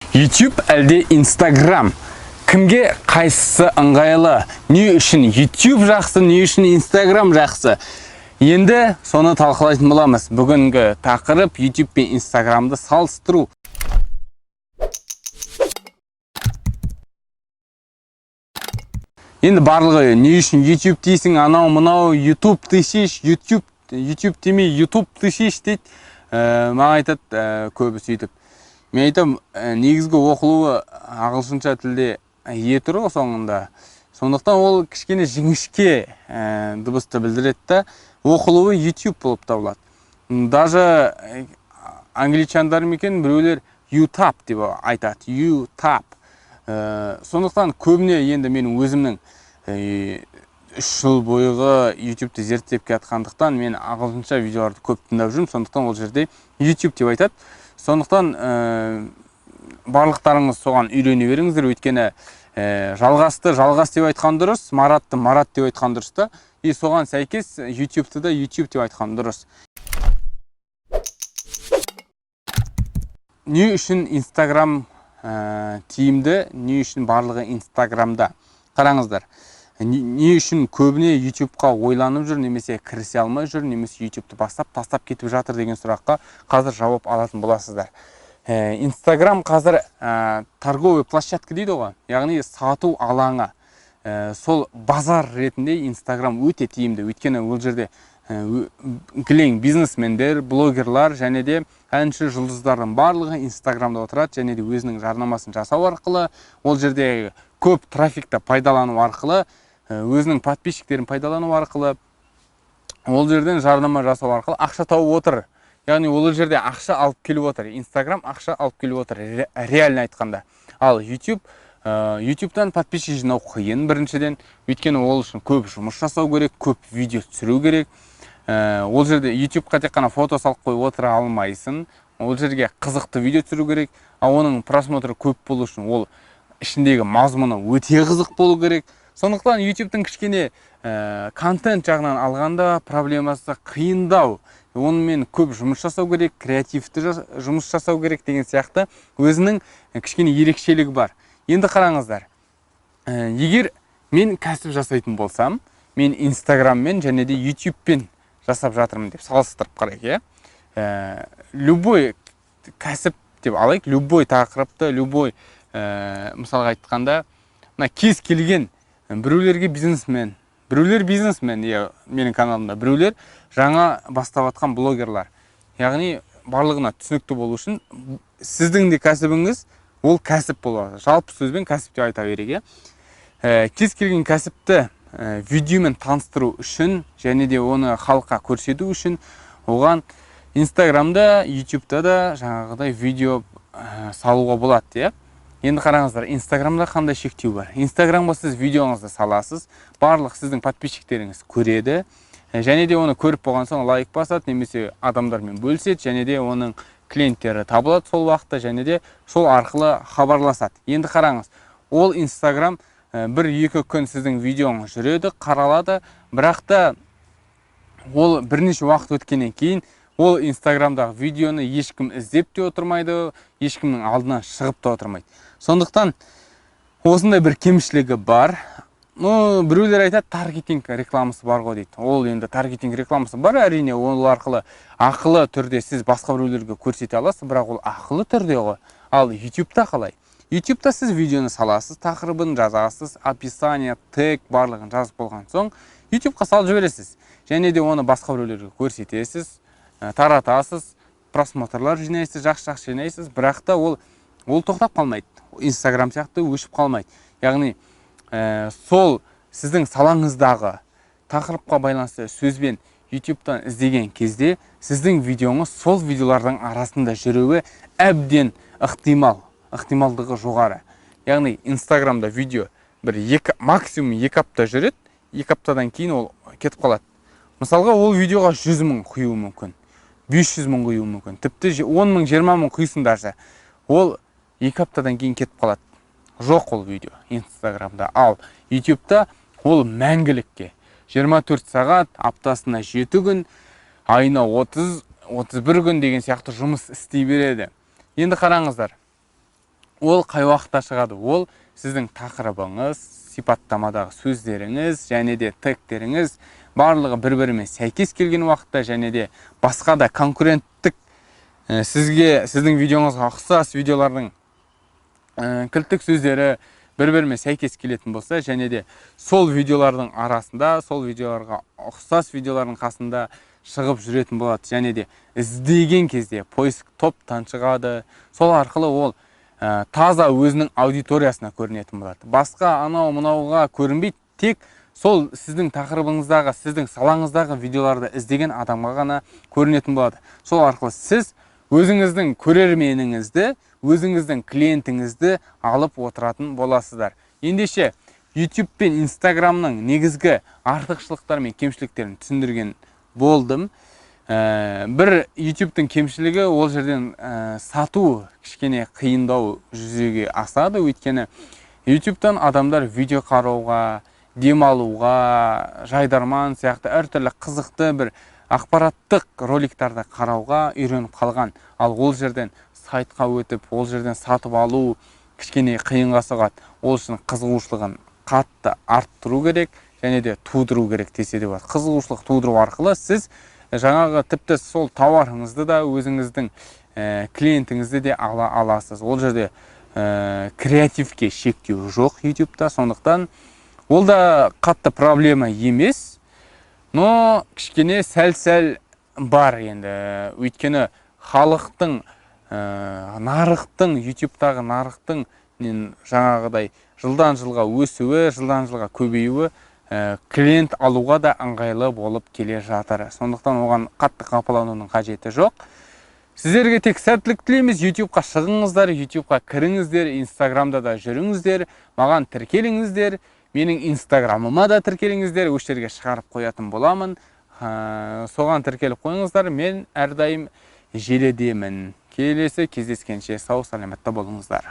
YouTube әлде Instagram? Кімге қайсысы ыңғайлы? Не үшін YouTube жақсы, не үшін Instagram жақсы? Енді соны талқылайтын боламыз. Бүгінгі тақырып YouTube пен Instagramды салыстыру. Енді барлығы не үшін YouTube дейсің, анау мынау YouTube десейші, YouTube, YouTube демей YouTube десейші дейді. Маған айтады көбі сөйтіп. Мен айтамын, негізгі оқылуы ағылшынша тілде е тұр ғой соңында. Сондықтан ол кішкене жіңішке дыбысты білдіреді да, оқылуы YouTube болып табылады. Даже англичандар ма екен, біреулер YouTube деп айтады, YouTube. Сондықтан көбіне енді менің өзімнің 3 жыл бойғы YouTube'ты зерттеп келатқандықтан мен ағылшынша видеоларды көп тыңдап жүрмін, сондықтан ол жерде YouTube деп айтады. Сондықтан барлықтарыңыз соған үйрене беріңіздер, өйткені Жалғасты Жалғас деп айтқан дұрыс, Маратты Марат деп айтқан дұрыс та, и соған сәйкес YouTube'ты да YouTube деп айтқан дұрыс. Не үшін Instagram тиімді, не үшін барлығы Instagramда? Қараңыздар, не үшін көбіне YouTube'қа ойланып жүр, немесе кірісе алмай жүр, немесе YouTube'ты бастап тастап кетіп жатыр деген сұраққа қазір жауап алатын боласыздар. Instagram қазір торговый площадка дейді ғой, яғни сату алаңы. Сол базар ретінде Instagram өте тиімді, өйткені ол жерде кілең бизнесмендер, блогерлар және де әнші жұлдыздардың барлығы Instagramда отырады және де өзінің жарнамасын жасау арқылы, ол жерде көп трафикті пайдалану арқылы, өзінің подписчиктерін пайдалану арқылы, ол жерден жарнама жасау арқылы ақша тауып отыр. Яғни ол жерде ақша алып келіп отыр. Instagram ақша алып келіп отыр, реально айтқанда. Ал YouTube'тан подписчик жинау қиын біріншіден, өйткені ол үшін көп жұмыс жасау керек, көп видео түсіру керек. Ол жерде YouTube'қа тек қана фото салып қойып отыра алмайсың. Ол жерге қызықты видео түсіру керек, ал оның просмотры көп болу үшін ол ішіндегі мазмұны өте қызық болу керек. Сондықтан YouTube'тың кішкене контент жағынан алғанда проблемасы қиындау. Онымен көп жұмыс жасау керек, креативті жұмыс жасау керек деген сияқты өзінің кішкене ерекшелігі бар. Енді қараңыздар, егер мен кәсіп жасайтын болсам, мен Instagramмен және де YouTube'пен жасап жатырмын деп салыстырып қарайық, иә? Любой кәсіп деп алайық, любой тақырыпты, любой, мысалға айтқанда, мына кез келген біреулерге бизнесмен, біреулер бизнесмен, иә, менің каналымда біреулер жаңа бастап жатқан блогерлар. Яғни барлығына түсінікті болу үшін сіздің де кәсібіңіз ол кәсіп болады. Жалпы сөзбен кәсіп деп айта берейік, иә? Кез келген кәсіпті видеомен таныстыру үшін және де оны халыққа көрсету үшін оған Инстаграмда, YouTube'та да жаңағыдай видео салуға болады, иә? Енді қараңыздар, Инстаграмда қандай шектеу бар? Инстаграмға сіз видеоңызды саласыз, барлық сіздің подписчиктеріңіз көреді, және де оны көріп болған соң лайк басады, немесе адамдармен бөліседі, және де оның клиенттері табылады сол уақытта, және де сол арқылы хабарласады. Енді қараңыз, ол Инстаграм бір-екі күн сіздің видеоңыз жүреді, қаралады, бірақ та ол бірнеше уақыт өткеннен кейін ол Инстаграмдағы видеоны ешкім іздеп те отырмайды, ешкімнің алдынан шығып та отырмайды. Сондықтан осындай бір кемшілігі бар. Біреулер айтады, таргетинг рекламасы бар ғой дейді. Ол енді таргетинг рекламасы бар, әрине, ол арқылы ақылы түрде сіз басқа біреулерге көрсете аласыз, бірақ ол ақылы түрде ғой. Ал YouTube'та қалай? YouTube'та сіз видеоны саласыз, тақырыбын жазасыз, описание, тег барлығын жазып болған соң YouTube'қа салып жібересіз. Және де оны басқа біреулерге көрсетесіз, таратасыз, просмотрлар жинайсыз, жақсы-жақсы жинайсыз, бірақ та ол тоқтап қалмайды. Инстаграм сияқты өшіп қалмайды. Яғни, сол сіздің салаңыздағы тақырыпқа байланысты сөзбен YouTube'тан іздеген кезде сіздің видеоңыз сол видеолардың арасында жүруі әбден ықтимал, ықтималдығы жоғары. Яғни Инстаграмда видео бір екі, максимум 2 апта жүреді, 2 аптадан кейін ол кетіп қалады. Мысалға, ол видеоға 100 мың құюы мүмкін, 500 мың құюы мүмкін, тіпті 10 мың, 20 мың құйсын даже. Ол 2 аптадан кейін кетіп қалады. Жоқ ол видео Инстаграмда. Ал YouTube'та ол мәңгілікке. 24 сағат, аптасына 7 күн, айына 30, 31 күн деген сияқты жұмыс істей береді. Енді қараңыздар, Ол қай уақытта шығады? Ол сіздің тақырыбыңыз, сипаттамадағы сөздеріңіз және де тегтеріңіз барлығы бір-бірімен сәйкес келген уақытта және де басқа да конкуренттік, сізге, сіздің видеоңызға ұқсас видеолардың кілттік сөздері бір-бірімен сәйкес келетін болса және де сол видеолардың арасында, сол видеоларға ұқсас видеолардың қасында шығып жүретін болады және де іздеген кезде поиск топтан шығады. Сол арқылы ол таза өзінің аудиториясына көрінетін болады. Басқа анау мынауға көрінбейді, тек сол сіздің тақырыбыңыздағы, сіздің салаңыздағы видеоларды іздеген адамға ғана көрінетін болады. Сол арқылы сіз өзіңіздің көрерменіңізді, өзіңіздің клиентіңізді алып отыратын боласыздар. Ендеше YouTube пен Instagramның негізгі артықшылықтары мен кемшіліктерін түсіндірген болдым. Бір YouTube'тың кемшілігі, ол жерден сату кішкене қиындау жүзеге асады, өйткені YouTube'тан адамдар видео қарауға, демалуға, жайдарман сияқты әртүрлі қызықты бір ақпараттық роликтарды қарауға үйреніп қалған. Ал ол жерден сайтқа өтіп, ол жерден сатып алу кішкене қиынға соғады. Ол үшін қызығушылығын қатты арттыру керек және де тудыру керек десе де болады. Қызығушылық тудыру арқылы сіз жаңағы тіпті сол тауарыңызды да, өзіңіздің клиентіңізді де ала аласыз. Ол жерде креативке шектеу жоқ YouTube'та, сондықтан ол да қатты проблема емес, но кішкене сәл-сәл бар енді. Өйткені халықтың, нарықтың, YouTube'тағы нарықтың жаңағыдай жылдан жылға өсуі, жылдан жылға көбеюі клиент алуға да ыңғайлы болып келе жатыр. Сондықтан оған қатты қапаланудың қажеті жоқ. Сіздерге тек сәттілік тілейміз. YouTube'қа шығыңыздар, YouTube'қа кіріңіздер, Instagram'да да жүріңіздер, маған тіркеліңіздер, менің Instagram'ыма да тіркеліңіздер, осы жерге шығарып қоятын боламын. Соған тіркеліп қойыңыздар, мен әрдайым желідемін. Келесі кездескенше сау саламатта болыңыздар.